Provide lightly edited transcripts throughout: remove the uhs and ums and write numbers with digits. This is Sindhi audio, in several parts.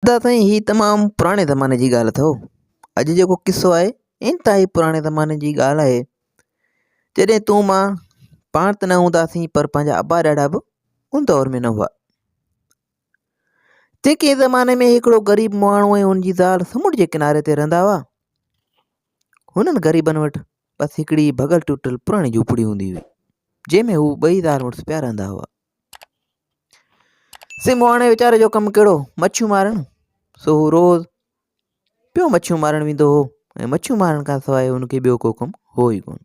ادا سائين هي تمام پراڻي زماني جي ڳالهه اٿو. اڄ جيڪو قصو آهي انتهائي پراڻي زماني جي ڳالهه آهي. جڏهن تون مان پاڻ ته نه هونداسين پر پنهنجا ابا ڏاڏا به ان دور ۾ نه هئا. تنهن ڪنهن زماني ۾ هڪڙو غريب ماڻهو ۽ ان جي زال سمنڊ جي ڪناري تي رهندا هئا. هنن غريبن وٽ بس هڪڙي ڀڳل ٽٽل پراڻي جهوپڙي هوندي هئي جنهن ۾ هو ٻئي زال مڙس پيا رهندا هئا. سي مهاڻي ويچاري جو ڪم ڪهڙو مڇيون مارڻ سو هو روز پيو مڇيون مارڻ ويندو هو ۽ مڇيون مارڻ کان سواء هن کي ٻيو ڪو ڪم هو ئي ڪونه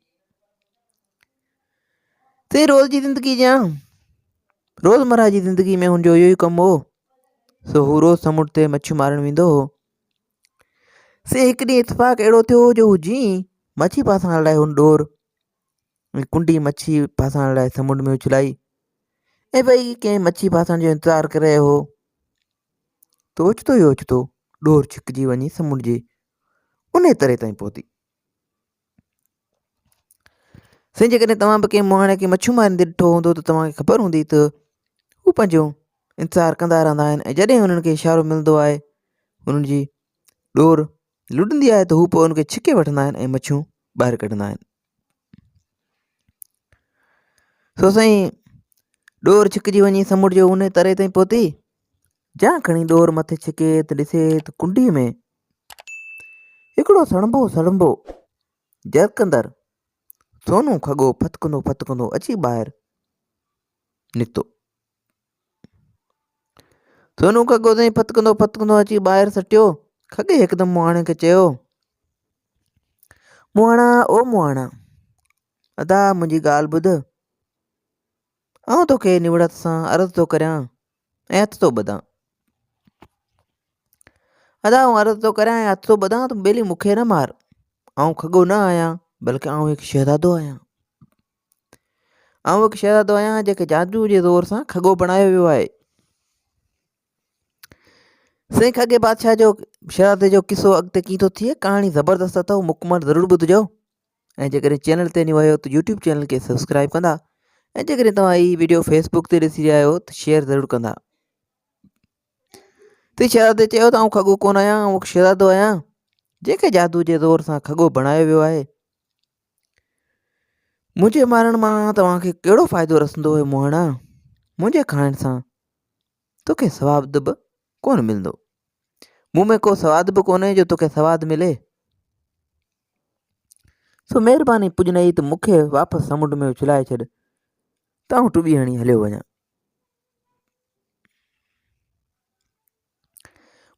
سي روز جي زندگي جيان روزمره جي زندگي ۾ هن جو اهو ئي ڪم هو سو هو روز سمنڊ تي مڇيون مارڻ ويندو هو سي هڪ ڏينهن اتفاق اهڙو ٿيو جو هو جيئن مڇي ڦاسائڻ لاء هن ڏور ۽ ڪنڊي مڇي ڦاسائڻ لاء سمنڊ ۾ اڇلائي ۽ ٻئي ڪنهن مڇي ڦاسائڻ جو انتظار ڪري رهيو هو ته اوچتو ئي اوچتو ڏور ڇڪجي وڃي سمنڊ جي انهي تري تائين پهتي. سائين جيڪڏهن توهان به ڪنهن مهاڻي کي مڇيون ماريندي ڏٺو هوندو ته توهان کي خبر هوندي ته هو پنهنجو انتظار ڪندا رهندا آهن ۽ جڏهن انهن کي اشارو ملندو آهي انهن جي ڏور لڏندي آهي ته هو پوء ان کي ڇڪي وٺندا آهن ۽ مڇيون ٻاهر ڪڍندا آهن. سو سائين ڏور ڇڪجي وڃي سمنڊ جي اونهي تري تائين پهتي. جا کڻي ڏور مٿي ڇڪي ته ڏسي ته ڪنڊي ۾ هڪڙو سڻڀو سڻڀو جرڪندڙ سونو کڳو ڦٿڪندو ڦٿڪندو اچي ٻاهر نڪتو. سونو کڳو سائين ڦٿڪندو ڦٿڪندو اچي ٻاهر سٽيو. کڳي هڪدم مهاڻي کي چيو، مهاڻا او مهاڻا، ادا منهنجي ڳالهه ٻڌ. آئون توکي نوڙت سان عرض ٿو ڪريان ۽ هٿ ٿو ٻڌان. ادا آئون عرض ٿو ڪريان ۽ هٿ ٿو ٻڌان ته ٻيلي مون کي نه مار. آئون کڳو نه آهيان بلڪه آئون هڪ شهزادو آهيان. آئون هڪ شهزادو آهيان جنهن کي جادو جي زور سان کڳو بڻايو ويو آهي. سائين کڳي بادشاهه جو شهزادي جو قصو اڳتي ڪيئن ٿو ٿئي ڪهاڻي زبردست اٿو مڪمل ضرور ٻڌجو ۽ جيڪڏهن چينل تي نيو آهيو ته يوٽيوب چينل کي سبسڪرائب ڪندا ۽ جيڪڏهن توهان هي ويڊيو فيسبوڪ تي ڏسي رهيا آهيو ته شيئر ضرور ڪندا ته شهزادي چيو ته آئون کڳو ڪونه آهيان آئون هڪ شهزادو آهيان جنهن کي جادو جي زور سان کڳو بڻايو ويو آهي منهنجي مارڻ مان توهان کي ڪهڙو فائدو رسندو اي مهاڻا؟ منهنجي کائڻ سان توکي ثواب به ڪونه ملندو. مون ۾ ڪو سواد به ڪونهي جو توکي سواد ملي. سو مهرباني پڄنئي ته مون کي واپس سمنڊ ۾ اڇلائي ڇڏ ته آئون ٽٻي هڻي هليو وڃان.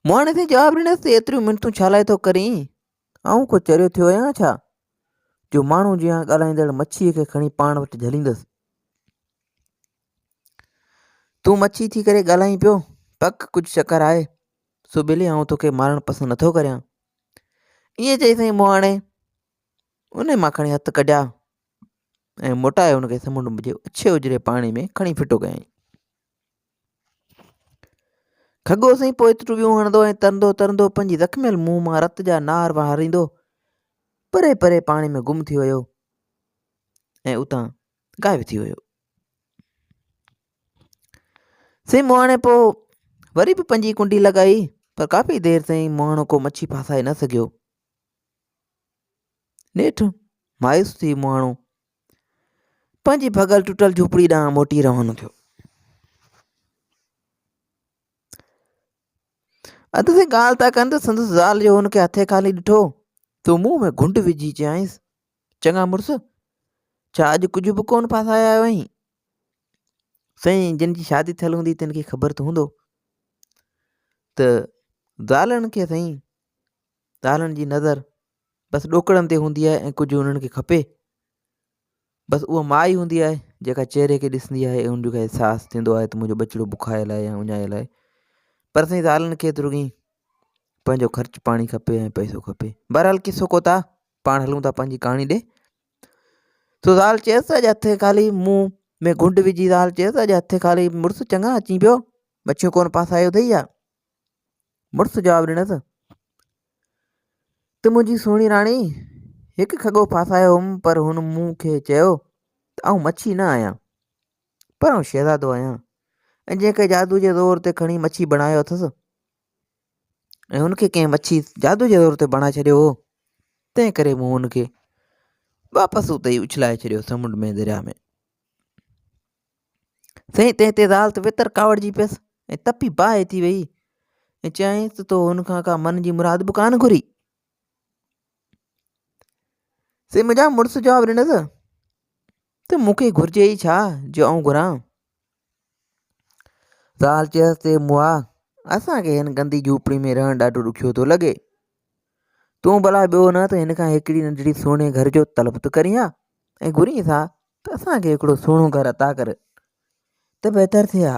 مهاڻي سائين جواب ڏنس ته ايتريون منٿون ڇا لاء ٿو ڪرين؟ آئون ڪو چريو ٿيو آهيان ڇا، جو ماڻهو جيان ڳالهائيندڙ مڇيء کي کڻي پاڻ وٽ جهليندس؟ تون مڇي ٿي ڪري ڳالهائين پيو، پڪ ڪجهه چڪر آهي، سو ٻيلي آئون توکي مارڻ پسند نٿو ڪريان. ائين چئي سائين مهاڻي انهي مان کڻي هٿ ڪڍيا ۽ موٽائي ان کي سمنڊ جي اڇي اجري پاڻي ۾ کڻي ڦٽو ڪيائين. کڳو سائين پوء ٽٻيون هڻندو ۽ ترندو ترندو پنهنجي زخميل منهن مان رت جا نار وهاريندو پري پري پاڻي ۾ گم ٿي ويو ۽ اتان غائب ٿي ويو. سائين مهاڻي پوء وري به پنهنجي ڪنڊي لڳائي پر ڪافي دير تائين مهاڻو ڪو مڇي ڦاسائي نه سگهيو. نيٺ مايوس ٿي مهاڻو پنهنجي ڀڳل ٽٽل جهوپڙي ڏانهن موٽي روانو ٿيو. اڌ سين ڳالهه ٿا ڪن ته سندس زال جو هن کي هٿي خالي ڏٺو ته منهن ۾ گهنڊ وجهي چيائينس، چڱا مڙس، ڇا اڄ ڪجهه به ڪونه ڦاسائي آيو آهين؟ سائين جن جي شادي ٿيل هوندي تن کي خبر ته هوندو ته زالن کي سائين زالن جي نظر بس ڏوڪڙن تي هوندي آهي ۽ ڪجهه انهن کي کپي بس اها ماء ئي هوندي آهي جيڪا چهري کي ڏسندي آهي ۽ ان کي احساس ٿيندو آهي ته منهنجو ٻچڙو بکايل آهي يا اڃايل آهي پر سائين زالن کي ته رڳي پنهنجو خرچ پاڻي کپي ۽ پئسو کپي بهرحال قصو ڪوتاهه پاڻ هلون ٿا پنهنجي ڪهاڻي ڏي سو زال چيس اڄ هٿ خالي منهن ۾ گهنڊ وجهي زال چيس اڄ هٿ خالي مڙس چڱا اچين پيو مڇيون ڪونه پاسايو اٿئي يا مڙس جواب ڏنس ته منهنجي سهڻي راڻي، هڪ کڳو ڦاسايو هوم پر هن مون کي چيو ته آئون مڇي نه آهيان پر آئون شهزادو آهيان ۽ جنهن کي جادو جي زور تي کڻي مڇي بڻايو اٿس. ۽ هن کي ڪنهن مڇي جادو جي زور تي بڻائي ڇڏيو هو، تنهن ڪري مون هن کي واپس اتي ئي اڇلائي ڇڏيو سمنڊ ۾ درياء ۾. سائين تنهن تي زال ته ويتر ڪاوڙجي پيس ۽ تپي باهه ٿي وئي ۽ چيائينس ته تو هن کان ڪا من جي مراد به ڪانه گهري. سائين منهنجا مڙس جواب ڏنس ته مون کي گهرجي ئي ڇا جو آئون گهران. زال چيس ته مئا، اسان کي هن گندي جهوپڙي ۾ رهڻ ڏاڍو ڏکيو ٿو لڳي. تون ڀلا ٻيو نه ته هن کان هڪڙي ننڍڙي سهڻي گهر جو طلب ته ڪرين ها ۽ گهرينس ها ته اسان کي هڪڙو سهڻو گهر عطا ڪر ته بهتر ٿئي ها.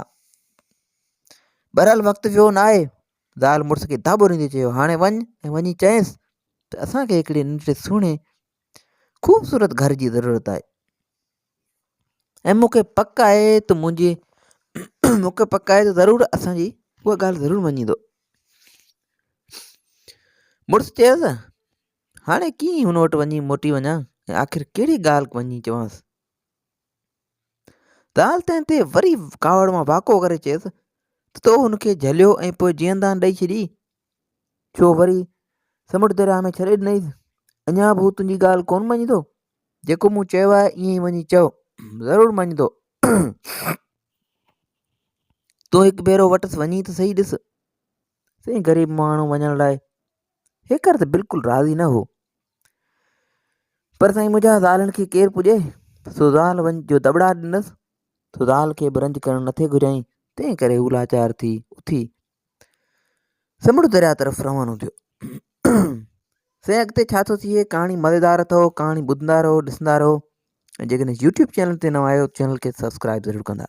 بهرحال وقت ويو نه آهي. زال مڙس کي داٻو ڏيندي چيو، هاڻي وڃ ۽ وڃي چئينس ته اسان کي هڪڙي ننڍڙي سهڻي خوبصورت گهر جي ضرورت آهي. ۽ مون کي پڪ آهي ته منهنجي مون کي پڪ آهي ته ضرور اسان جي اها ڳالهه ضرور مڃيندو. مڙس چيس، هاڻي ڪيئن هن وٽ وڃي موٽي وڃان ۽ آخر ڪهڙي ڳالهه وڃي چوانس. زال تنهن تي وري ڪاوڙ مان واڪو ڪري چيس ته تو هن کي جهليو ۽ پوء جيئندان ڏئي ڇڏي، ڇو وري سمنڊ درياهه ۾ ڇڏي ڏنئيس؟ اڃا به هو تنهنجي ڳالهه ڪونه مڃيندو؟ جيڪو مون چيو آهي ائين ئي وڃي چئو، ضرور مڃيندو. تون هڪ ڀيرو وٽس وڃي ته سهي ڏس. سائين غريب ماڻهو وڃڻ لاء هيڪر ته بلڪل راضي نه هو. پر سائين منهنجا زالن کي ڪير پڄي؟ سو زال وڃ جو دٻڙا ڏنس، سو زال کي به رنج ڪرڻ نٿي گهريائين، تنهن ڪري هو لاچار ٿي اٿي سمنڊ درياء طرف روانو ٿيو. سائين اڳتي ڇا ٿو ٿئي ڪهاڻي مزيدار اٿو ڪهاڻي ٻڌندا رهو ڏسندا رهو ۽ جيڪڏهن يوٽيوب چينل تي نوان آهيو چينل کي سبسڪرائب ضرور ڪندا.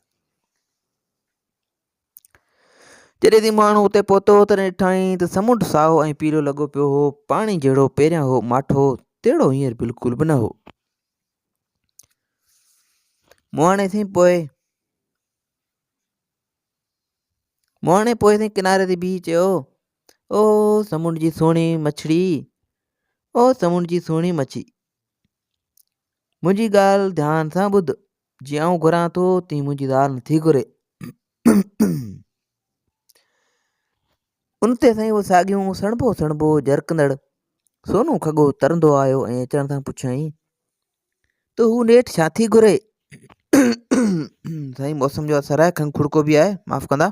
جڏهن ٿي ماڻهو اتي پهتو تڏهن ڏٺائين ته سمنڊ سائو ۽ پيلو لڳو پيو هو پاڻي جهڙو پهريان هو ماٺو تهڙو هينئر بلڪل به نه هو. مهاڻي سائين پوء مهاڻي پوء سائين ڪناري تي بيهي چيو، او سمنڊ جي سهڻي مڇڙي، او سمنڊ جي سهڻي مڇي، منهنجي ڳالهه ڌيان سان ٻڌ، جيئن آئون گهران ٿو تيئن منهنجي زال نٿي گهري. ان تي سائين اهو ساڳيون سڻڀو سڻڀو جرڪندڙ سونو کڳو ترندو آيو ۽ اچڻ سان پڇيائين ته هو نيٺ ڇا ٿي گهري؟ سائين موسم جو اثر آهي کنگهه کڙڪو به آهي معاف ڪندا.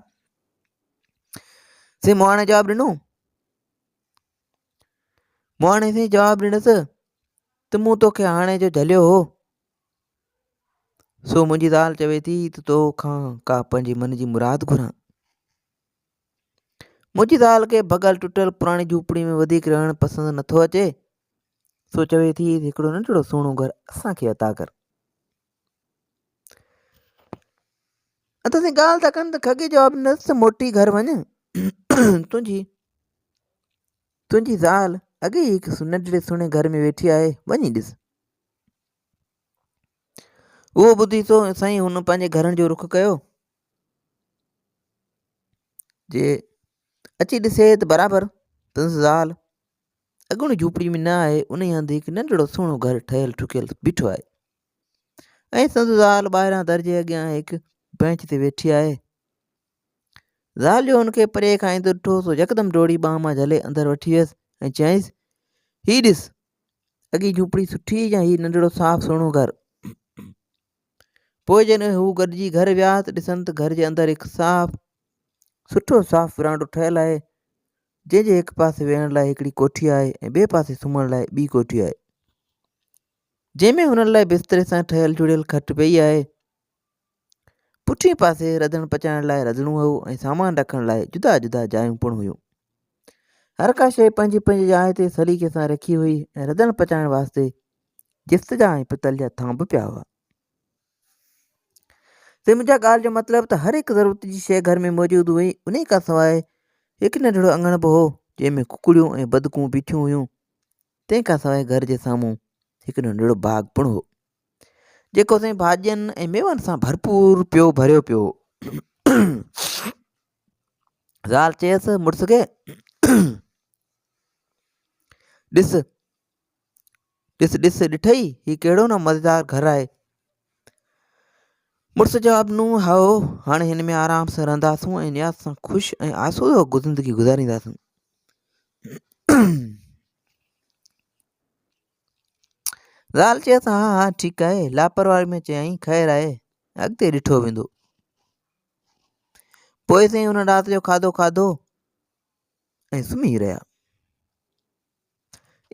سائين مهاڻي جواب ڏنو مهاڻي سائين جواب ڏنس ته مون توکي هاڻي جو جهليو هو سو منهنجي زال چوي ٿي ته تو کان ڪا پنهنجي من جي مراد گهران. منهنجي زال کي ڀڳل ٽٽل پراڻي جهوپڙي ۾ وڌيڪ رهڻ پسند نٿو اچي، سو چوي ٿي ته هڪڙو ننڍڙو سهڻو گهر اسان کي عطا ڪر. اٿا سين ڳالهه ٿا ڪن ته کڳي جواب ڏنس ته موٽي گهر وڃ، تنهنجي تنهنجي زال اڳي ئي هڪ ننڍڙي سهڻي گهر ۾ ويٺي آهي، وڃي ڏس. اهو ٻڌي سو سائين هن پنهنجي گهرن جو رخ ڪيو. جي اچي ڏسي ته برابر سندس زال اڳوڻي جهوپڙي ۾ نه آهي، انهيء هنڌ هڪ ننڍڙو سهڻو گهر ٺهيل ٺڪيل بيٺو آهي ۽ سندس زال ٻاهران در جي اڳيان هڪ بينچ تي ويٺي آهي. زال جو هن کي پري کان ايندو ڏٺو سو يڪدم ڊوڙي ٻانهن مان جهلي اندر وٺي ويس ۽ چيائينس، هي ڏس، اڳي جهوپڙي سٺي يا هي ننڍڙو صاف سهڻو گهر؟ پوء جڏهن هو گڏجي گهر ويا ته ڏسن ته گهر جي اندر هڪ صاف سٺو صاف ورانڊو ٺهيل آهي، جنهن جي هڪ پاسي ويهڻ لاء هڪڙي ڪوٺي آهي ۽ ٻئي پاسي سمهڻ لاء ٻي ڪوٺي آهي، جنهن ۾ هنن لاء بستري سان ٺهيل جڙيل کٽ پئي آهي. پٺئين پاسي رڌڻ پچائڻ لاء رڌڻو هو ۽ سامان رکڻ لاء جدا جدا جايون پڻ هيون. هر ڪا شيء پنهنجي پنهنجي جاء تي سليقي سان رکي هئي ۽ رڌڻ پچائڻ واسطي جست جا ۽ پتل جا ٿانء به پيا هئا. سي منهنجا ڳالهه جو مطلب ته هر هڪ ضرورت جي شيء گهر ۾ موجود هئي. انهيء کان سواء هڪ ننڍڙو اڱڻ به هو، جنهن ۾ ڪڪڙيون ۽ بدڪون بيٺيون هيون. تنهن کان سواء گهر جي سامهون هڪ ننڍڙو باغ پڻ هو. جيڪو سائين ڀاڄين ۽ ميون سان ڀرپور پيو ڀريو پيو هو. زال چيس مڙس کي ڏس ڏس ڏس ڏٺئي هي ڪهڙو نه مزيدار گهر آهي. مڙس جواب ڏنو هائو هاڻي هن ۾ آرام سان رهنداسون ۽ نياز سان خوش ۽ آسودو زندگي گذارينداسون. زال چيس ها ها ٺيڪ آهي. لاپرواهي ۾ چيائين خير آهي اڳتي ڏٺو ويندو. پوء سائين هن رات جو کاڌو کاڌو ۽ سمهي رهيا.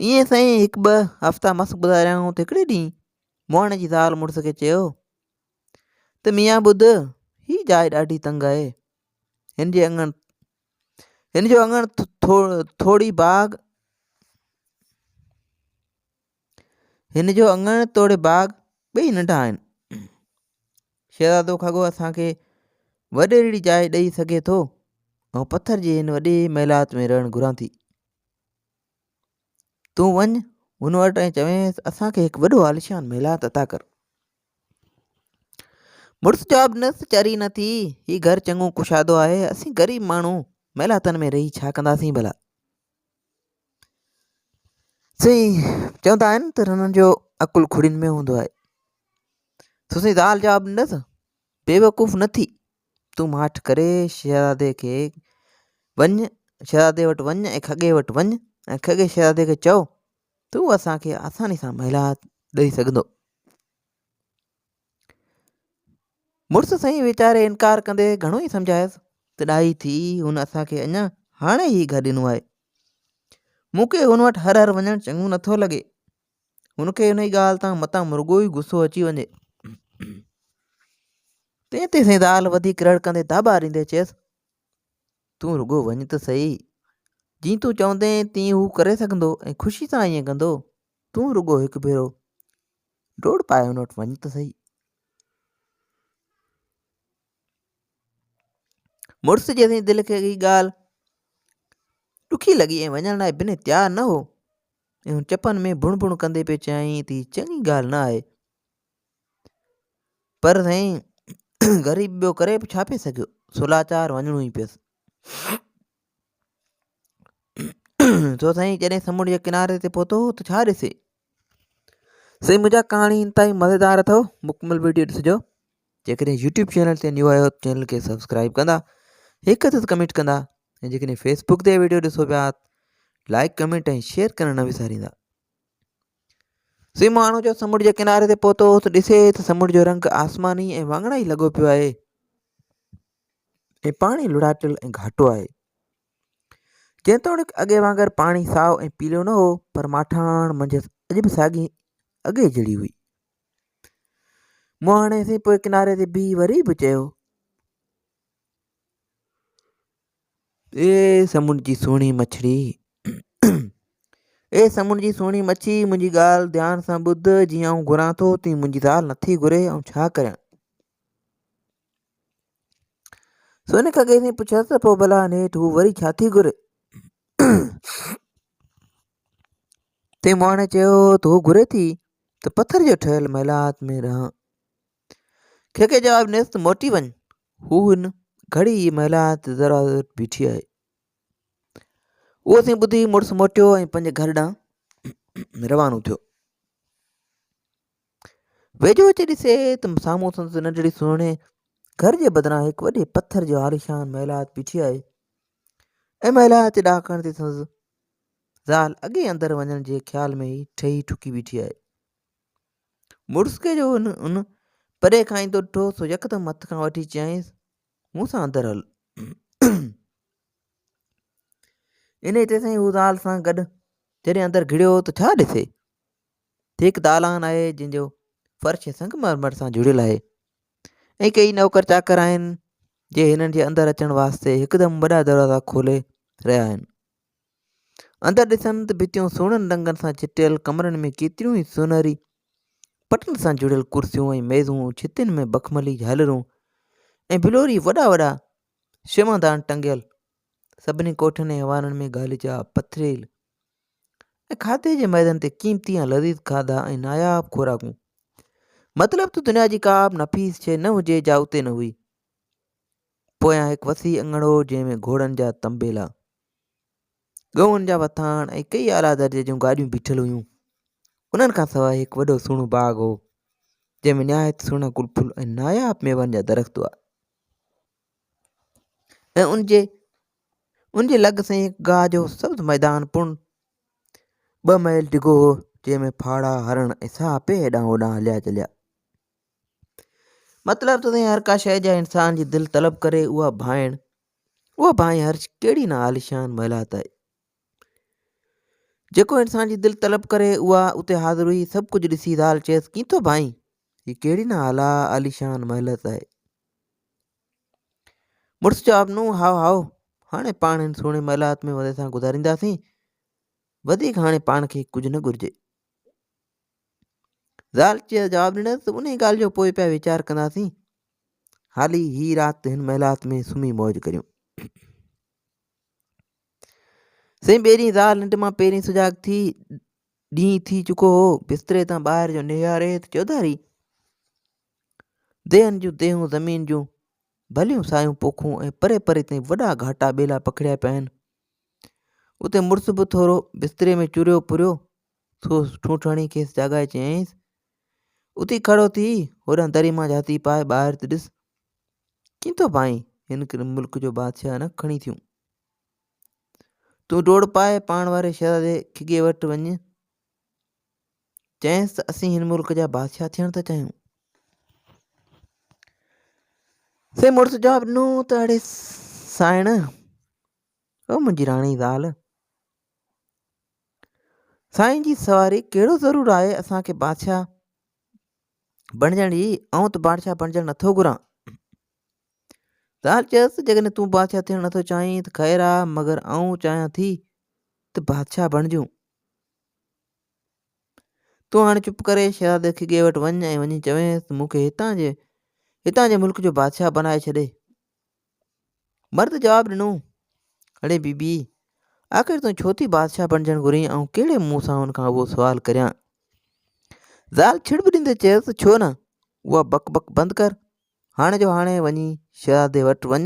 ائين سائين هڪ ٻه هفتا مس گذاريائون ته هڪڙي ڏينهن مهاڻي جي زال مڙس کي چيو ته ميان ٻڌ هي جاء ڏاڍي تنگ آهي. هن جي اڱڻ هن جو اڱڻ ٿوري باغ هن جو اڱڻ توڙي باغ ٻئي ننڍا آهن. شهزادو کڳو اسان کي وڏيرڙي جاء ڏئي سگهي ٿو. آئون پٿر جي هن وڏي محلات ۾ رهڻ گهران ٿي. تون وڃ هن وٽ ۽ چوينس اسان کي هڪ وڏو عاليشان محلات عطا ڪر. مڙس جواب ڏنس چري نه ٿي، هي گهر چڱو ڪشادو آهي، اسين غريب ماڻهو محلاتن ۾ رهي ڇا ڪنداسين ڀلا. سائين چوندا آهن ته رنن جو عقل کڙين ۾ هوندو آهي. سو سائين زال جواب ڏنس بيوقوف نه ٿي، تون ماٺ ڪري شهزادي کي وڃ، شهزادي وٽ وڃ ۽ کڳي وٽ وڃ ۽ کڳي شهزادي کي چئو ته هو اسان کي آساني سان محلات ڏئي سگهندو. مڙس سائين ويچاري انڪار ڪندي گهڻو ئي سمجهايس ته ڏاهي ٿي هن اسان کي اڃا هاڻي هي گهر ڏنو آهي. مون کي هن وٽ هر هر وڃڻ چڱو نٿو لڳي. هن کي انهي ڳالهه تان متان مرڳو ئي غصو اچي وڃي. تنهن تي سائين زال وڌيڪ رڙ ڪندي داٻا ڏيندي چيس تون رڳو وڃ ته سهي. جيئن تون چوندين تيئن هو ڪري سگهندو ۽ خوشي سان ائين ڪندو. تون رڳو هڪ ڀيرو ڊوڙ پائي هن وٽ وڃ ته سهي. مڙس جي سائين دل کي هي ڳالهه ڏکي لڳي ۽ وڃڻ لاء بنهه تيار نه هو ۽ هن چپن ۾ ڀڻ ڀڻ ڪندي پئي چيائين ته هي چڱي ڳالهه نه آهي. پر سائين غريب ٻيو ڪري به ڇا پئي سگهيو سو لاچار وڃڻو ئي پيس. سو سائين جڏهن سمنڊ جي ڪناري تي پهتو ته ڇا ڏسي سائين منهنجا ڪهاڻي انتهائي مزيدار اٿو مڪمل ويڊيو ڏسجو جيڪڏهن يوٽيوب چينل تي نيو آهيو چينل کي سبسڪرائب ڪندا هڪ عدد ڪمينٽ ڪندا ۽ جيڪڏهن فيسبوڪ تي ويڊيو ڏسو پيا لائڪ ڪمينٽ ۽ شيئر ڪرڻ نه وساريندا سي ماڻهو جو سمنڊ جي ڪناري تي پهتو ته ڏسي ته سمنڊ جو رنگ آسماني ۽ واڱڻائي لڳو پيو آهي ۽ پاڻي لڙاٽيل ۽ گهاٽو آهي. جيتوڻيڪ اڳي وانگر پاڻي سائو ۽ پيلو نه هو، پر ماٺاڻ منجهس اڄ به ساڳي اڳي جهڙي هئي. مهاڻي سين پوء ڪناري تي بيهي وري به چيو. اي سمنڊ جي سهڻي مڇڙي! اي سمنڊ جي سهڻي مڇي! منهنجي ڳالهه ڌيان سان ٻڌ، جيئن آئون گهران ٿو، تيئن منهنجي زال نٿي گهري، آئون ڇا ڪريان؟ سوني کڳي سين پڇيس ته پوء ڀلا نيٺ هو وري ڇا ٿي گهري؟ تنهن مهاڻي چيو ته هو گهري ٿي ته پٿر جو ٺهيل محلات ۾ رهان. کڳي جواب ڏنس ته موٽي وڃ، هو هن گهڙي ئي محلات جي دروازي وٽ بيٺي آهي. اهو سين ٻڌي مڙس موٽيو ۽ پنهنجي گهر ڏانهن روانو ٿيو. ويجهو اچي ڏسي ته سامهون سندس ننڍڙي سهڻي گهر جي بدران هڪ وڏي پٿر جو عاليشان محلات بيٺي آهي ۽ محلات جي ڏاڪڻ تي سندس زال اڳي اندر وڃڻ جي خيال ۾ ئي ٺهي ٺڪي بيٺي آهي. مڙس کي جو هن ان پري کان ايندو ڏٺو سو يڪدم هٿ کان وٺي چيائينس مون سان اندر هل. انهيء تي سائين هو زال سان گڏ جڏهن اندر گهڙيو ته ڇا ڏسي هڪ دالان آهي جنهن جو فرش سنگ مرمر سان جڙيل آهي ۽ ڪيئي نوڪر چاڪر آهن جي هنن جي اندر اچڻ واسطي هڪدم وڏا دروازا کولي رهيا آهن. اندر ڏسن ته ڀتيون سهڻن رنگن سان چٽيل ڪمرن ۾ ڪيتريون ئي سونهري پٽن سان جڙيل ڪرسيون ۽ ميزون ڇتين ۾ بخملي جهالرون ۽ بلوري وڏا وڏا شمعدان ٽنگيل سڀني ڪوٺين ۽ ايوانن ۾ غاليچا پٿريل ۽ کاڌي جي ميزن تي قيمتي ۽ لذيذ کاڌا ۽ ناياب خوراڪون. مطلب ته دنيا جي ڪا به نفيس شيء نه هجي جا اتي نه هئي. پويان هڪ وسيع اڱڻ هو جنهن ۾ گهوڙن جا طنبيلا، ڳئون جا وٿاڻ ۽ ڪيئي اعليٰ درجي جون گاڏيون بيٺل هيون. انهن کان سواء هڪ وڏو سهڻو باغ هو جنهن ۾ نهايت سهڻا گل ڦل ۽ ناياب ميون جا درخت هئا ۽ ان جي ان جي لڳ سائين هڪ گاهه جو سبز ميدان پڻ ٻه ميل ڊگهو هو، جنهن ۾ ڦاڙها، هرڻ ۽ سها پئي هيڏانهن هوڏانهن هليا چليا. مطلب ته سائين هر ڪا شيء جا انسان جي دل طلب ڪري اها ڀانئڻ، اها ڀانئي هر ڪهڙي نه عاليشان محلات آهي. جيڪو انسان جي دل طلب ڪري اها اتي حاضر هئي. سڀ ڪجهه ڏسي زال چيس، ڪيئن ٿو ڀانئين، هي ڪهڙي نه اعليٰ عاليشان محلات آهي. مڙس جواب ڏنو، هائو هائو، هاڻي پاڻ هن سهڻي محلات ۾ مزي سان گذارينداسين، وڌيڪ هاڻي پاڻ کي ڪجهه نه گهرجي. زال جواب ڏنس ته انهي ڳالهه جو پوء پيا ويچار ڪنداسين، حالي هي رات هن محلات ۾ سمهي موج ڪريون. سائين ٻئي ڏينهن زال ننڊ مان پهرين سجاڳ ٿي، ڏينهن ٿي چڪو هو، بستري تان ٻاهر جو نهاري ته چوڌاري ديهن جون ديهون زمين جون ڀليون سايون پوکون ۽ پري پري تائين وڏا گهاٽا ٻيلا پکڙيا پيا آهن. اتي مڙس به ٿورو بستري ۾ چريو پريو، سو ٺونٺ هڻي کيس جاڳائي چيائينس، اٿي کڙو ٿي، هوڏانهن دري مان جهاتي پائي ٻاهر ته ڏس، ڪيئن ٿو ڀانئين هن ملڪ جو بادشاهه نه کڻي ٿيون. تون ڊوڙ پائي پاڻ واري شهزادي کڳي وٽ وڃ، چئينس ته اسين هن ملڪ جا بادشاهه ٿيڻ ٿا چاهيون. سي مڙس جواب ڏنو ته اڙي سائڻ، او منهنجي راڻي زال، سائين جي سواري ڪهڙو ضرور آهي اسان کي بادشاهه بڻجڻ جي، آئون ته بادشاهه بڻجڻ نٿو گهران. زال چيس ته جيڪڏهن تون بادشاهه ٿيڻ نٿو چاهين ته خير آ، مگر آئون چاهيان ٿي ته بادشاهه بڻجون. تون هاڻي چپ ڪري شهزادي کڳي وٽ وڃ ۽ وڃي چوينس ته مون کي هتان جي هتان جي ملڪ جو بادشاهه بنائي ڇڏي. مرد جواب ڏنو، اڙي بي بي، آخر تون ڇو ٿي بادشاهه بڻجڻ گهرين؟ آئون ڪهڙي منهن سان هن کان اهو سوال ڪريان؟ زال ڇڙٻ ڏيندي چيس ته ڇو نه، اها بڪ بڪ بند ڪر، هاڻي جو هاڻي وڃي شهزادي وٽ وڃ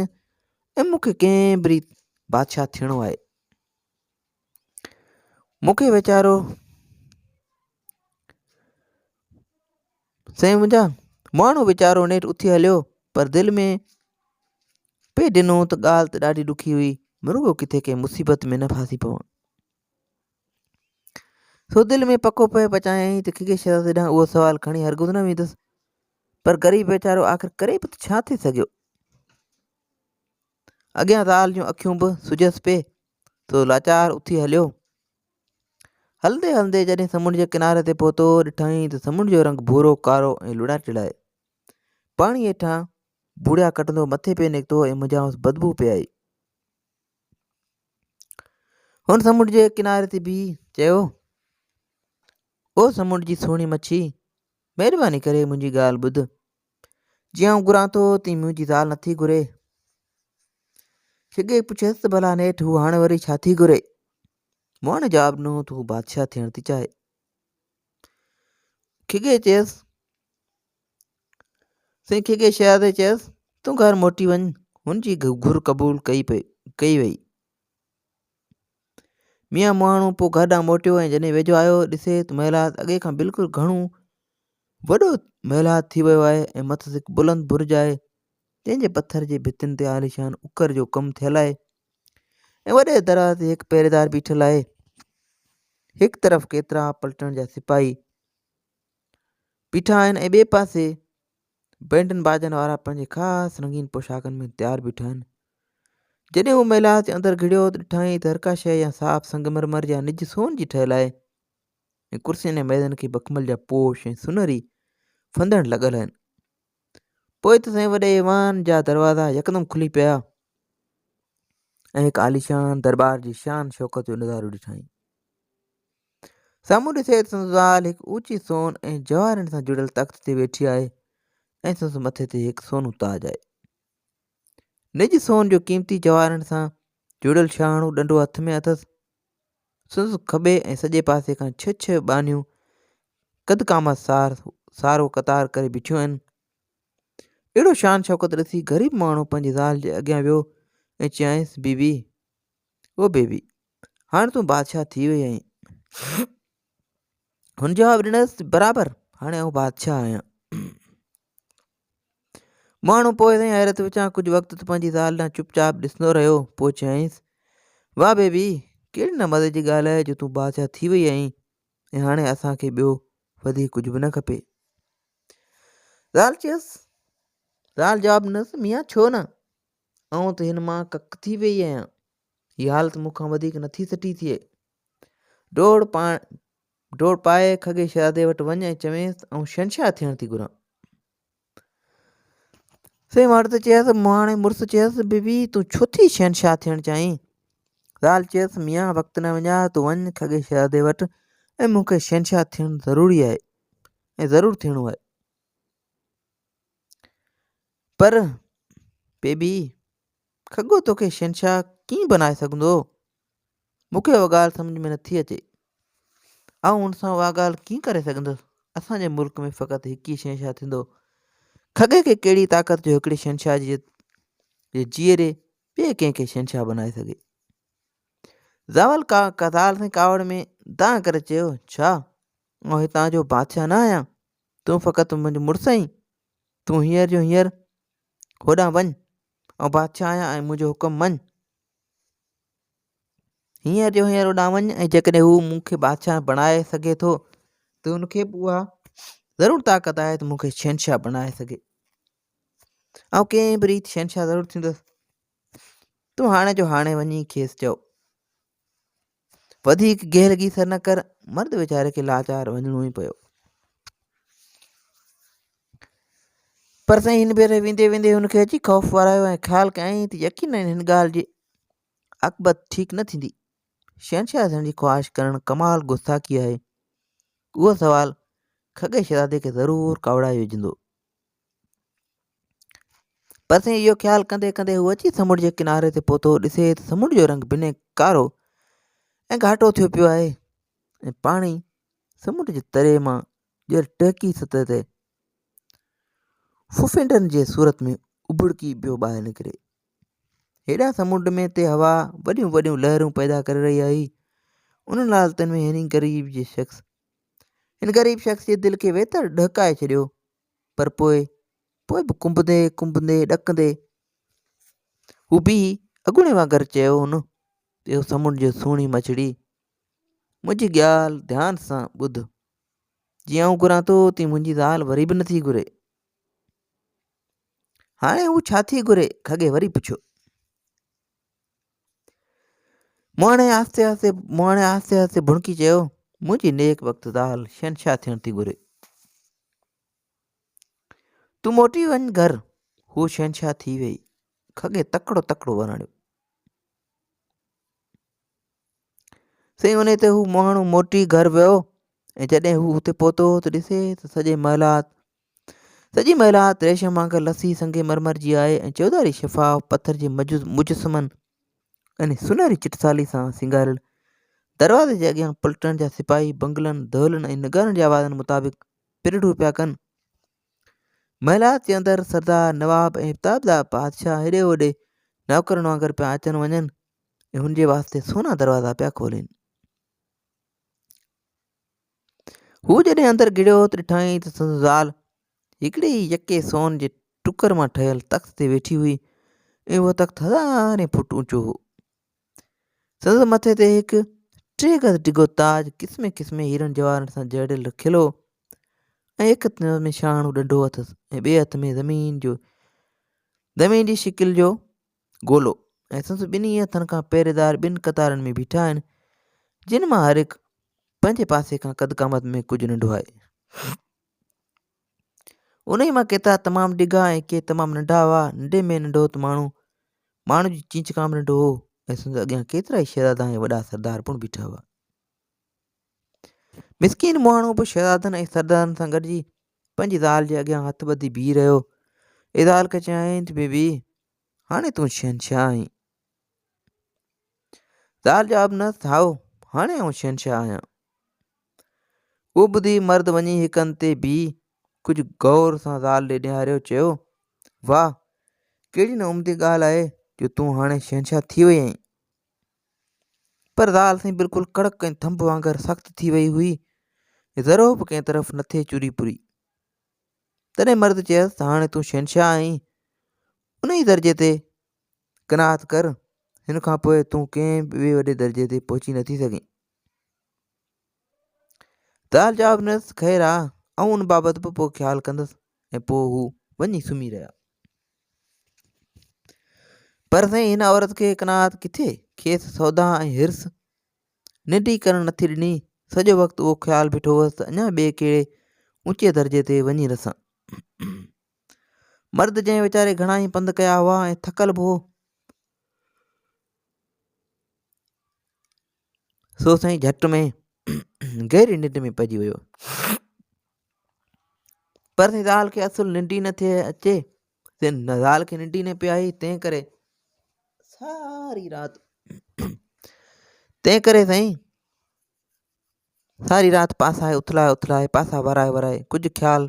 ۽ مون کي ڪنهن به ريت بادشاهه ٿيڻو آهي. مون کي ويچارو سائين منهنجا ماڻهو ويچارو نيٺ اٿي هليو پر دل ۾ پئي ڏنو ته ڳالهه ته ڏاڍي ڏکي هئي مرڳو ڪٿي ڪنهن مصيبت ۾ نه ڦاسي پوان سو دل ۾ پڪو پئي پچايائين ته کڳي شهزادي ڏانهن اهو سوال کڻي هرگز نه ويندس پر غريب ويچارو آخر ڪري به ته ڇا ٿي سگهيو اڳيان زال جون اکيون به سجهيس پئي سو لاچار اٿي هليو. هلندي هلندي جڏهن سمنڊ جي ڪناري تي پهتو، ڏٺائين ته سمنڊ جو رنگ ڀورو، ڪارو ۽ لڙاٽيل آهي. پاڻي هيٺان بوڙيا ڪڍندو مٿي پئي نڪتو ۽ منجهانئس بدبوء پئي آئي. هن سمنڊ جي ڪناري تي بيهي چيو، او سمنڊ جي سهڻي مڇي، مهرباني ڪري منهنجي ڳالهه ٻڌ. جيئن آئون گهران ٿو، تيئن منهنجي زال نٿي گهري. کڳي پڇيس ته ڀلا نيٺ هو هاڻي وري ڇا ٿي گهري؟ مهاڻي جواب ڏنو ته هو بادشاهه ٿيڻ ٿي چاهي. کڳي چيس، سائين کڳي شهزادي چيس، تون گهر موٽي وڃ، هن جي گهر قبول ڪئي پئي ڪئي وئي. ميان مهاڻو پوء گهر ڏانهن موٽيو ۽ جڏهن ويجهو آيو ڏسي ته محلات اڳي کان بلڪل گهڻو وڏو محلات ٿي ويو آهي ۽ مٿس هڪ بلند برج آهي جنهن جي پٿر جي ڀتين تي عاليشان اڪر جو ڪم ٿيل آهي ۽ وڏي دروازي تي هڪ پهريدار بيٺل آهي. هڪ طرف ڪيترا پلٽڻ جا سپاهي بيٺا آهن ۽ ٻئي پاسي بينڊن باجن وارا پنهنجي خاص رنگين پوشاڪن ۾ تيار بيٺا آهن. جڏهن هو محلات جي اندر گهڙيو ته ڏٺائين ته هرڪا شيء يا صاف سنگمرمر يا نج سون جي ٺهيل آهي ۽ ڪرسين ۽ ميزن کي بخمل جا پوش ۽ سونهري ڦندڻ لڳل آهن. پوء ته سائين وڏي ايوان جا دروازا يڪدم کلي پيا ۽ هڪ عاليشان درٻار جي شان شوڪت جو نظارو ڏٺائين. سامهون ڏسي ته سندس زال هڪ اوچي سون ۽ جواهرن سان جڙيل تخت تي ويٺي آهي ۽ سندس مٿي تي هڪ سونو تاج آهي. نج سون جو قيمتي جواهرن سان جڙيل شاهاڻو ڏنڊو هٿ ۾ اٿس. سندس کٻي ۽ سڄي پاسي کان ڇهه ڇهه ٻانهيون قد قامت سار سارو قطار ڪري بيٺيون آهن. اهڙو شان شوڪت ڏسي غريب ماڻهو پنهنجي زال جي اڳيان ويو ۽ چيائينس، بي بي، او بيبي، هاڻ تون بادشاهه ٿي وئي آهين. هن جواب ڏنس، برابر، هاڻي آئون بادشاهه آهيان. ماڻهو پوء سائين حيرت وچان ڪجهه وقت ته پنهنجي زال ڏانهن چپ چاپ ڏسندو رهيو، پوء چيائينس، واهه بيبي، ڪهڙي نه مزي جي ڳالهه آهي جو تون بادشاهه ٿي وئي آهين ۽ هاڻي اسان کي ٻيو وڌيڪ ڪجهه به نه کپي. زال چيس، زال جواب ڏنس، ميان ڇو نه، آئون ته هن مان ڪڪ ٿي ويئي آهيان. هيء حالت مون کان وڌيڪ نٿي سٺي ٿئي. ڊوڙ پاڻ ڊوڙ پائي کڳي شهزادي وٽ وڃ ۽ چوينس ته آئون شهنشاهه ٿيڻ ٿي گهران. سائين مرد چيس، مهاڻي مڙس چيس، بيبي تون ڇو ٿي شهنشاهه ٿيڻ چاهين؟ زال چيس، ميان وقت نه وڃاء، تون وڃ کڳي شهزادي وٽ ۽ مون کي شهنشاهه ٿيڻ ضروري آهي ۽ ضرور ٿيڻو آهي. پر بيبي کڳو توکي شهنشاهه ڪيئن بنائي سگهندو؟ مون کي اها ڳالهه سمجهه ۾ نٿي اچي. آئون هن سان اها ڳالهه ڪيئن ڪري سگهندس؟ اسان جي ملڪ ۾ فقط هڪ ئي شهنشاهه ٿيندو. کڳي کي ڪهڙي طاقت جو هڪڙي شهنشاهه جي جيئري ٻئي ڪنهن کي شهنشاهه بنائي سگهي. زاول ڪا زال سائين ڪاوڙ ۾ دانهن ڪري چيو، ڇا آئون هتان جو بادشاهه نه آهيان؟ تون فقط منهنجو مڙس آهين. تون هينئر جو هينئر هوڏانهن وڃ. آئون بادشاهه آهيان ۽ منهنجو حڪم مڃ. هينئر جو هينئر هوڏانهن وڃ ۽ جيڪڏهن هو مون کي بادشاهه بڻائي سگهي ٿو ته هن کي به اها ضرور طاقت آهي ته مون کي شهنشاهه بڻائي سگهي. آئون ڪنهن به ريت شهنشاهه ضرور ٿيندس. تون هاڻي جو هاڻي وڃي کيس چئو. وڌيڪ گيهه گيسر نه ڪر. مرد ويچاري کي لاچار وڃڻو ئي پيو. پر سائين هن ڀيري ويندي ويندي هن کي اچي خوف ورايو ۽ خيال ڪيائين ته يقينن هن ڳالهه جي عاقبت ٺيڪ نه ٿيندي. شهنشاهه ٿيڻ جي خواهش ڪرڻ ڪمال گستاخي آهي. اهو سوال کڳي شهزادي کي ضرور ڪاوڙائي وجهندو. پر سائين اهو خيال ڪندي ڪندي هو اچي سمنڊ جي ڪناري تي پهتو. ڏسي ته سمنڊ جو رنگ بنهه ڪارو ۽ گهاٽو ٿيو پيو آهي ۽ پاڻي سمنڊ جي تري مان ڄر ٽهڪي سطح تي ڦڦنڊن جي صورت ۾ اڀڙڪي پيو ٻاهر نڪري. هيڏانهن سمنڊ ۾ تي هوا وڏيون وڏيون لهرون پيدا ڪري رهي آهي. انهن حالتن ۾ هن غريب جي شخص هن غريب شخص جي دل کي ويتر ڏهڪائي ڇڏيو. پر پوء پوء به ڪنبندي ڪنبندي ڏڪندي هو بيهي اڳوڻي وانگر چيو هن اهو سمنڊ جو سهڻي مڇڙي منهنجي ڳالهه ڌيان سان ٻڌ جيئن آئون گهران ٿو تيئن منهنجي زال وري به نٿي گهري هاڻي هو ڇا ٿي گهري کڳي وري پڇيو مهاڻي آهستي آهستي مهاڻي آهستي آهستي ڀڻڪي چيو منهنجي نيڪ وقت زال شهنشاهه ٿيڻ ٿي گهري تون موٽي وڃ گهر. هوء شهنشاهه ٿي ويئي. کڳي تڪڙو تڪڙو وراڻيو. سائين انهي تي هو مهاڻو موٽي گهر ويو ۽ جڏهن هو اتي پهتو ته ڏسي ته سڄي محلات سڄي محلات ريشم وانگر لسي سنگ مرمر جي آهي ۽ چوڌاري شفاف پٿر جي مجسمن ۽ سونهري چٽسالي سان سينگاريل دروازي جي اڳيان پلٽڻ جا سپاهي بنگلن دهلن ۽ نگارن جي آوازن مطابق پرڙون پيا ڪن. محلات جي اندر سردار، نواب ۽ تابدار بادشاهه هيڏي هوڏي نوڪرن وانگر پيا اچن وڃن ۽ هن جي واسطي سونا دروازا پيا کولين. هو جڏهن اندر گهڙيو ته ڏٺائين ته سندس زال هڪڙي ئي يڪي سون جي ٽڪر مان ٺهيل تخت تي ويٺي هئي ۽ اهو تخت هزارين فوٽ اوچو هو. سندس مٿي تي هڪ ٽي گز ڊگهو تاج قسمين قسمين هيرن جواهرن سان جڙيل رکيل هو ۽ هڪ هٿ ۾ شاهاڻو ڏنڊو اٿس ۽ ٻئي هٿ ۾ زمين جو زمين جي شڪل جو گولو ۽ سندس ٻنهي هٿن کان پهريدار ٻن قطارن ۾ بيٺا آهن جن مان هر هڪ پنهنجي پاسي کان قد قامت ۾ ڪجهه ننڍو آهي. انهيء مان ڪيترا تمام ڊگها ۽ ڪي تمام ننڍا هئا. ننڍي ۾ ننڍو ته ماڻهو ماڻهو جي چيچ کان به ننڍو هو ۽ سندس اڳيان ڪيترائي شهزادا ۽ وڏا سردار پڻ بيٺا هئا. مسڪين مهاڻو به شهزادن ۽ سردارن سان گڏجي پنهنجي زال جي اڳيان هٿ ٻڌي بيهي رهيو. ۽ زال کي چيائين ته بيبي، هاڻي تون شهنشاهه آهين. زال جواب ڏنس ته هائو، هاڻي آئون شهنشاهه آهيان. اهو ٻڌي مرد وڃي هڪ هنڌ تي بيهي ڪجهه غور سان زال ڏي نهاريو چيو، واهه، ڪهڙي نه عمدي ڳالهه آهي جو تون هاڻي شهنشاهه ٿي وئي آهين. پر زال سائين بلڪل ڪڙڪ ۽ ٿنڀ وانگر سخت ٿي وئي هئي ۽ ذرو به ڪنهن طرف نٿي چري پري. تڏهن مرد چيس ته هاڻي تون شهنشاهه آهين، انهيء درجي تي قناعت ڪر. هن کان پوء تون ڪنهن به ٻئي وڏي درجي تي پهچي نٿي سگهين. زال جواب ڏنس، خير آ، آئون ان بابت به پوء خيال ڪندس ۽ پوء هو وڃي سمهي رهيا. پر سائين هن عورت کي قناعت ڪٿي؟ کيس سودا ۽ حرص ننڊ ئي ڪرڻ نٿي ڏني. سڄو وقت اهو خيال بيٺو هئس ته اڃا ٻئي ڪهڙي اوچي درجي تي وڃي رسان. مرد جنهن ويچاري گهڻا ئي پنڌ ڪيا هئا ۽ ٿڪل به هو، سو سائين جهٽ ۾ گهري ننڊ ۾ پئجي ويو. پر سائين زال کي اصل ننڊ ئي نه ٿي اچي. زال کي ننڊ ئي نه پئي آئي، تنهن ڪري ساري رات تنهن ڪري سائين ساري رات پاسا اٿلائي اٿلائي پاسا ورائي ورائي ڪجهه خيال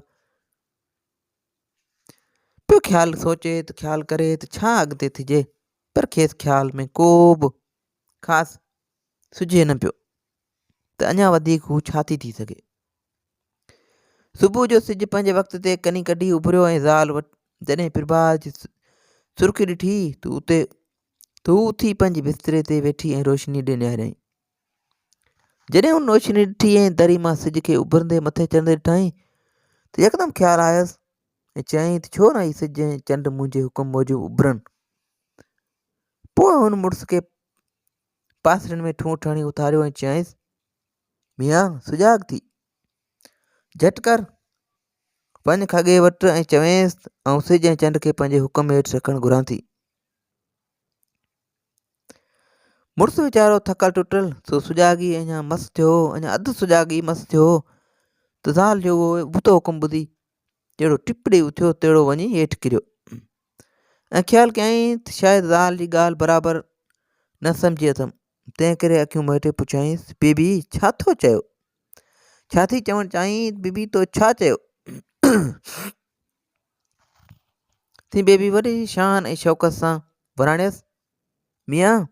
پيو خيال سوچي ته خيال ڪري ته ڇا اڳتي ٿجي پر کيس خيال ۾ ڪو به خاص سجهي نه پيو ته اڃا وڌيڪ هو ڇا ٿي ٿي سگهي. صبح جو سج پنهنجي وقت تي ڪني ڪڍي اڀريو ۽ زال وٽ جڏهن پرڀات جي سرخي ڏٺي ته اتي ته هو اٿي پنهنجي بستري تي ويٺي ۽ روشني ڏي نهاريائين. جڏهن هن روشني ڏٺي ۽ دري مان سج کي اڀرندي مٿي چڙهندي ڏٺائين ته يڪدم خيال آيس ۽ چيائين ته ڇو نه هي سج ۽ چنڊ منهنجي حڪم موجب اڀرن. پوء هن مڙس کي پاسرين ۾ ٺونٺ هڻي اٿاريو ۽ چيائينس، ميان سجاڳ ٿي، جهٽ ڪر، وڃ کڳي وٽ ۽ چوينس ته آئون سج ۽ چنڊ کي پنهنجي حڪم هيٺ رکڻ گهران ٿي. مڙس ويچارو ٿڪل ٽٽل، سو سجاڳي اڃا مس ٿيو هو، اڃا اڌ سجاڳي مس ٿيو هو ته زال جو اهو ابتو حڪم ٻڌي جهڙو ٽپ ڏيئي اٿيو تهڙو وڃي هيٺ ڪريو ۽ خيال ڪيائين ته شايد زال جي ڳالهه برابر نه سمجهي اٿم، تنهن ڪري اکيون مهٽي پڇيائينس، بيبي ڇا ٿو چيو؟ ڇا ٿي چوڻ چاهين بيبي تو ڇا چيو؟ ٿي بيبي وڏي شان ۽ شوڪت سان وراڻيس، ميان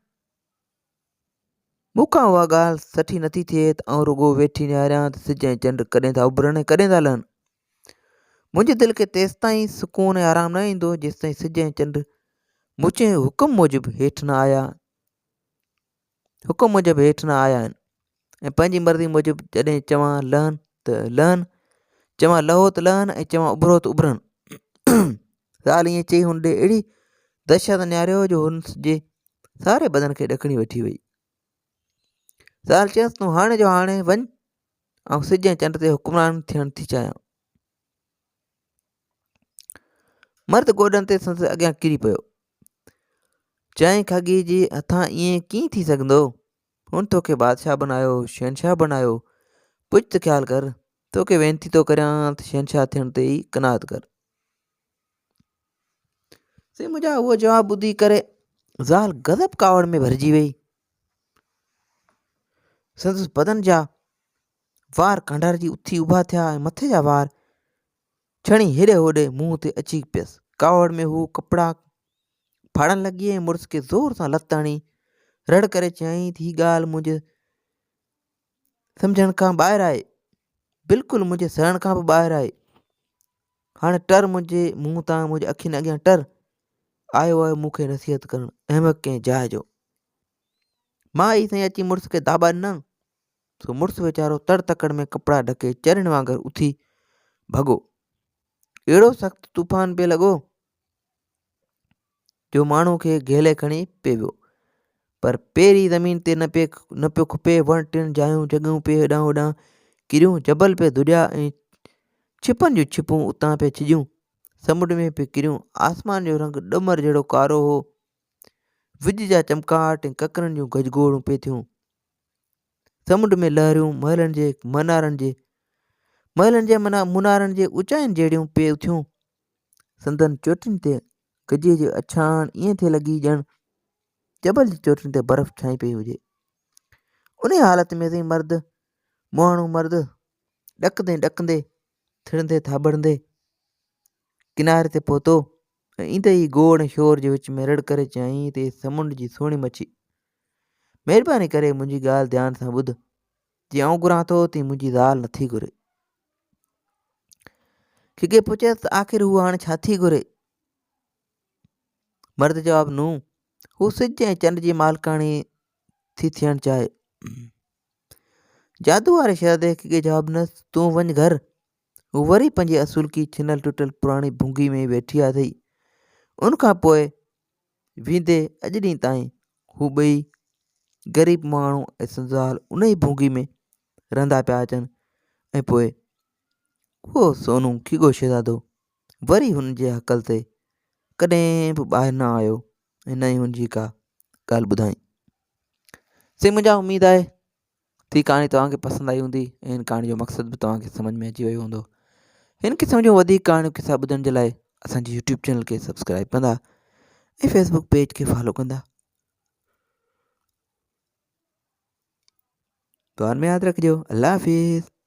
مون کان اها ڳالهه سٺي نٿي ٿئي ته آئون رڳو ويٺي نهاريان ته سج ۽ چنڊ ڪڏهن ٿا اڀرن ۽ ڪڏهن ٿا لهن. منهنجي دل کي تيستائين سڪون ۽ آرام نه ايندو جيستائين سج ۽ چنڊ منهنجي حڪم موجب هيٺ نه آيا حڪم موجب هيٺ نه آيا آهن ۽ پنهنجي مرضي موجب جڏهن چوان لهن ته لهن، چوان لهو ته لهن ۽ چوان اڀرو ته اڀرن. زال ائين چئي هن ڏي اهڙي دهشت نهاريو جو هن جي ساري بدن کي ڏڪڻي وٺي وئي. زال چيس تون هاڻي جو هاڻي وڃ، آئون سج ۽ چنڊ تي حڪمران ٿيڻ ٿي چاهيان. مرد گوڏن تي سندس اڳيان ڪري پيو. چيائين کڳي جي هٿان ائين ڪيئن ٿي سگهندو؟ هن توکي بادشاهه بنايو، شهنشاهه بنايو، پڇ ته خيال ڪر، توکي وينتي ٿو ڪريان ته شهنشاهه ٿيڻ تي ئي قناعت ڪر. سائين منهنجا اهو جواب ٻڌي ڪري زال غضب ڪاوڙ ۾ ڀرجي وئي. سندس بدن جا وار ڪانڊارجي اٿي اڀا ٿيا ۽ مٿي جا وار ڇڻي هيڏي هوڏي منهن تي اچي پيس. ڪاوڙ ۾ هوء ڪپڙا ڦاڙڻ لڳي ۽ مڙس کي زور سان لت هڻي رڙ ڪري چيائين ته هي ڳالهه منهنجي سمجهڻ کان ٻاهر آهي، بلڪل منهنجي سهڻ کان به ٻاهر آهي. هاڻي ٽر منهنجي منهن تان، منهنجي اکين اڳيان ٽر. آيو آهي مون کي نصيحت ڪرڻ، احمق ڪنهن جاء جو. مان ئي سائين اچي مڙس کي داٻا ڏنا. سو مڙس ويچارو تڙ تڪڙ ۾ ڪپڙا ڍڪي چرين وانگر اٿي ڀڳو. اهڙو سخت طوفان پئي لڳو جو ماڻهو کي گهلي کڻي پئي ويو. پر پير ئي زمين تي نه پئي نه پيو کپي، وڻ ٽڻ جايون جڳهيون پئي هيڏانهن هوڏانهن ڪريون، جبل پئي ڌڏيا ۽ ڇپن جون ڇپون اتان پئي ڇڄيون، سمنڊ ۾ پئي ڪريون. آسمان جو رنگ ڏمر جهڙو ڪارو هو. وڄ جا چمڪاٽ ۽ ڪڪرن جون گجگوڙون پئي ٿيون. سمنڊ ۾ لهريون محلن جي منارن جي محلن جي منارن جي اوچائين جهڙيون پئي اٿيون. سندن چوٽين تي گجي جي اڇاڻ ائين ٿي لڳي ڄڻ جبل جي چوٽين تي برف ڇانئي پئي هجي. انهيء حالت ۾ سائين مرد مهاڻو مرد ڏڪندي ڏڪندي ٿڙندي ٿاٻڙندي ڪناري تي پهتو ۽ ايندي ئي گوڙ ۽ شور جي وچ ۾ رڙ ڪري چيائين ته اي سمنڊ جي سهڻي مڇي! مهرباني ڪري منهنجي ڳالهه ڌيان سان ٻڌ. جيئن آئون گهران ٿو تيئن منهنجي زال نٿي گهري. کڳي پڇيس ته آخر هوء هاڻي ڇا ٿي گهري؟ مرد جواب ڏنو. هو سج ۽ چنڊ جي مالڪاڻي ٿي ٿيڻ چاهي. جادو واري شهزادي کي جواب ڏنس، تون وڃ گهر. هو وري پنهنجي اصولڪي ڇنل ٽٽل پراڻي ڀونگي ۾ ويٺي اٿئي. ان کان پوء ويندي اڄ ڏينهن تائين هو ٻئي غريب ماڻهو ۽ سندس زال ان ئي ڀونگي ۾ رهندا پيا اچن ۽ پوء اهو سونو کڳو شهزادو وري هن جي هڪل تي ڪڏهن به ٻاهر نه آيو ۽ نه ئي هن جي ڪا ڳالهه ٻڌائين. سائين منهنجا اميد آهي ته هي ڪهاڻي توهان کي پسند آئي هوندي ۽ هن ڪهاڻي جو مقصد به توهان کي سمجھ ۾ اچي ويو هوندو. هن قسم جون وڌيڪ ڪهاڻيون قصا ٻڌڻ جي لاء اسان جي يوٽيوب چينل کي سبسڪرائب ڪندا ۽ فيسبوڪ پيج کي فالو ڪندا. دعائن ۾ ياد رکجو. الله حافظ.